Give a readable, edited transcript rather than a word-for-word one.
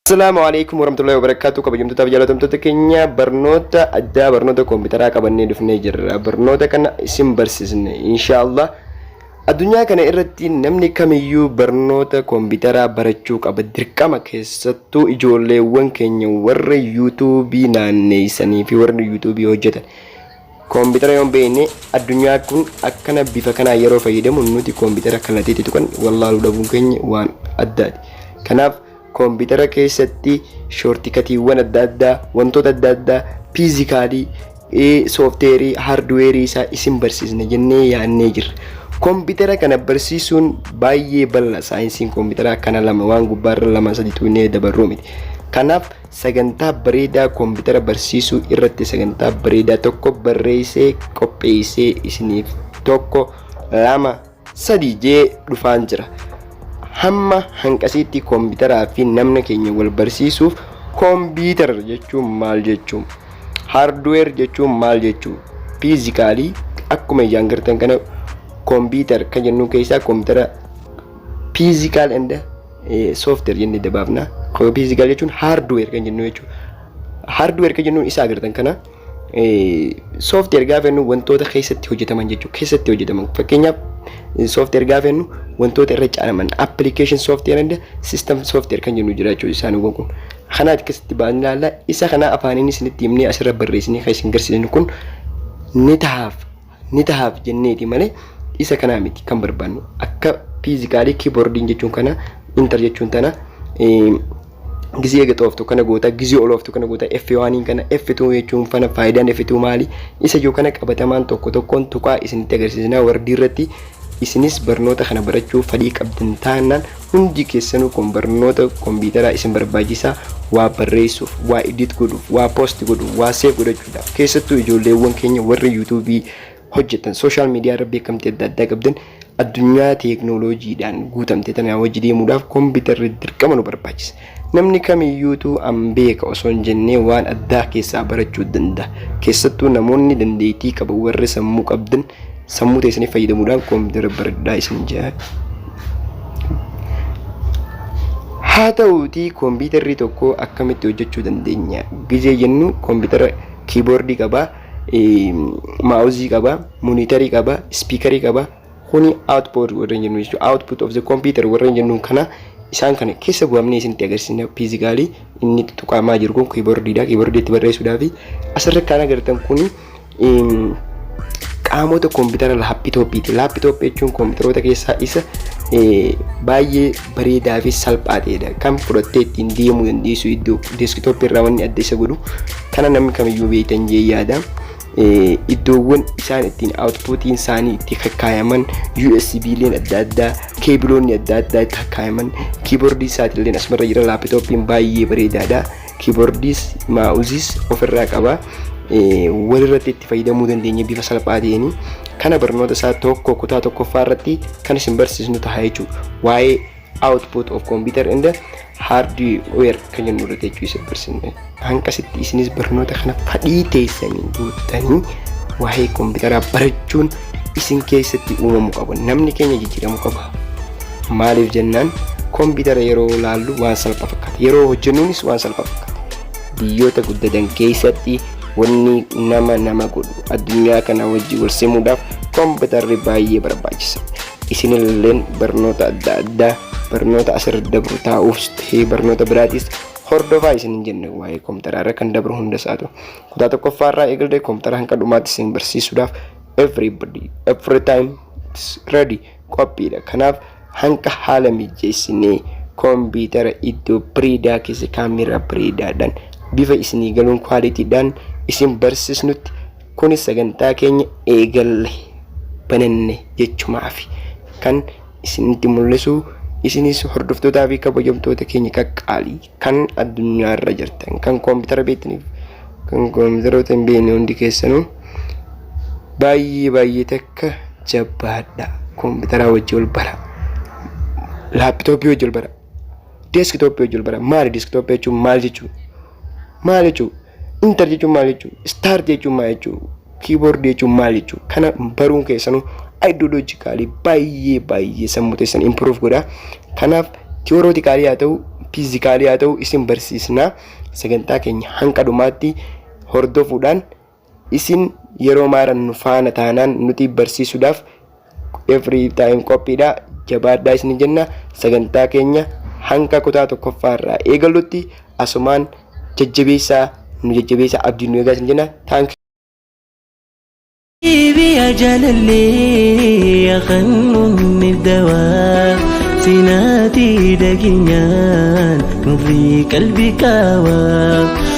Assalaamu alaikum warahmatullahi wabarakatuh. Kabajamtootaaf jaalatamtoota keenya, barnoota addaa, barnoota kompiitaraa qabannee dhufnee jirra. Barnoota kana isin barsiisne inshaallah. Addunyaa kana irratti namni kamiyyuu barnoota kompiitaraa barachuu qaba dirqama, keessattuu ijoolleewwan keenya warra yuutuubii naanneessanii fi warra yuutuubii hojjetan. Kompiitara yoo hin beekne, addunyaa kun akkana bifa kanaan yeroo fayyadamu nuti kompiitara kallattiitti tuqan wallaaluu dhabuun keenya waan addaati. Kanaaf kompiitara keessatti shortcutiiwwan adda addaa, wantoota adda addaa, physicalii, softwareii, hardwareii isaa isin barsiisna jennee yaadnee jirra. Kompiitara kana barsiisuun baay'ee bal'aa. Saayinsiin kompiitaraa kana lama waan gubbaarra lama sadi tuqnee dabarruu miti. Kanaaf sagantaa bareedaa kompiitara barsiisuu irratti sagantaa bareedaa tokko barreessee qopheessee isiniif tokko, lama, sadi jee dhufaan jira. Hamma hanqasiitti kompiitaraa fi namna keenya wal barsiisuuf, kompiitara jechuun maal jechuun, hardware jechuun maal jechuu, physicalii akkuma ijaan gartan kana kompiitara kan jennu keessaa kompiitara physical and software jennee dabaafna. Physical jechuun hardware kan jennu jechuudha. Hardware kan jennuun isa agartan kana. Software gaafa jennu wantoota keessatti hojjetaman jechuudha. Keessatti hojjetaman, fakkeenyaaf software gaafa jennu wantoota irra caalaman, application software and system software kan jennu jira jechuudha. Isaaniiwwan kun kanaati keessatti baasnee ilaalla. Isa kana afaaniin isinitti himnee asirra barreessinee kan isin garsiisnu kun ni tahaaf jenneeti malee isa kanaa miti kan barbaannu. Akka physicalii keyboardiin jechuun kana, enter jechuun tana, gizee eega xooftu kana goota, gizee olooftu kana goota, F1 kana, F2 jechuun fana, faayidaan F2 maali isa jiru kana qabatamaan tokko tokkoon tuqaa isinitti agarsiisnaa. Wordii irratti isinis barnoota kana barachuu fedhii qabdan taanaan, hundi keessanuu kun barnoota kompiitaraa isin barbaachisaa, waa barreessuuf, waa edit godhuuf, waa post godhuuf, waa save godhachuudhaaf. Keessattuu ijoolleewwan keenya warra yuutuubii hojjetan, social media irra beekamtii adda addaa qabdan, addunyaa teeknooloojiidhaan guutamte tana wajji deemuudhaaf kompiitarri dirqama nu barbaachisa. Namni kamiyyuutu an beeka osoo hin jennee waan addaa keessaa barachuu danda'a. Keessattuu namoonni dandeettii qaban, warri sammuu qabdan, sammuu teessanii fayyadamuudhaan kompiitara baradhaa isin jaa. Haa ta'uutii kompiitarri tokko akkamitti hojjechuu dandeenya? Gizee jennu kompiitara keyboardii qabaa, mouseii qabaa, monitorii qabaa, speakerii qabaa. Kuni output warreen jennu jechuudha. Output of the computer warreen jennu kana, isaan kana keessa bu'amnee isinitti agarsiisna. Physicalii inni tuqamaa jiru kun keyboardiidha. Keyboardii itti barreessuudhaaf asirra kan agartan kuni qaamota kompiitara laptopiiti. Laptopii jechuun kompiitaroota keessaa isa baay'ee bareedaa fi salphaa ta'edha. Kan fudhattee ittiin deemuu dandeessu, iddoo desktopii irraa wanni adda isa godhu kana namni kamiyyuu beektan jee yaada. Iddoowwan isaan ittiin outputiin isaanii itti kakkaayaman, USB leen adda addaa, cableoonni adda addaa itti kakkaayaman, keyboardii isaatillee asumarra jira. Laptopiin baay'ee bareedaadha. Keyboardiis mouseiis ofirraa qaba. Walirratti itti fayyadamuu dandeenya bifa salphaa ta'een. Kana barnoota isaa tokko kutaa tokkoffaa irratti kan isin barsiisnu ta'a jechuudha. Waa'ee output of computer and hardware kan jennu irratti jechuu isin barsiisne. Hanqasitti isinis barnoota kana fadhii teessanii guuttanii waa'ee kompiitaraa barachuun isin keessatti uumamuu qaba. Namni keenya jijjiiramuu qaba. Maaliif jennaan, kompiitara yeroo laallu waan salphaa fakkaata. Yeroo hojjennuunis waan salphaa fakkaata. Biyyoota guddatan keessatti wanni nama nama godhu, addunyaa kana wajjin wal simuudhaaf kompiitarri baay'ee barbaachisa. Isinilleen barnoota adda addaa, barnoota asirra dabru taa'uuf ta'ee barnoota biraatis hordofaa isin hin jenne. Waa'ee kompiitaraa irra kan dabru hunda isaatu kutaa tokkoffaa irraa eegalee kompiitara hanga dhumaatti isin barsiisuudhaaf everybody, every time it's ready, qophiidha. Kanaaf hanga haala mijeessinee kompiitara iddoo bareedaa keessa kaameeraa bareedaadhaan bifa isinii galuun qualitydhaan isin barsiisnutti, kunis sagantaa keenya eegalle bananne jechumaafi kan isinitti mul'isu. Isinis hordoftootaa fi kabajamtoota keenya qaqqaalii kan addunyaarra jirtan, kan koompitara beektaniif kan koompitaroota hin beekne, hundi keessanuu baay'ee baay'ee takka jabaadha. Koompitaraa wajji wal bara, laptopii wajji wal bara, desktopii wajji wal bara. Maali desktopii jechuun? Maal jechuu? Maal jechuu? Enter jechuun maal jechuu? Start jechuun maal jechuu? Keyboardii jechuun maal jechuu? Kana baruun keessanuu ideologically baay'ee baay'ee sammuu teessan improve godha. Kanaaf theoretically haa ta'u Physicalii haa ta'u isin barsiisna. Sagantaa keenya hanga dhumaatti hordofuudhaan isin yeroo maaran nu faana taanaan nuti barsiisuudhaaf every time qophiidha. Jabaadhaa isin jenna. Sagantaa keenya hanga kutaa tokkoffaa irraa eegalutti asumaan jajjabeessaa, nu jajjabeessaa, abdii nu eegaa isin jenna. Thank حبيبي يا جلالي يا خنون الدواء سيناتي دقينيان نضي قلبي كاوا.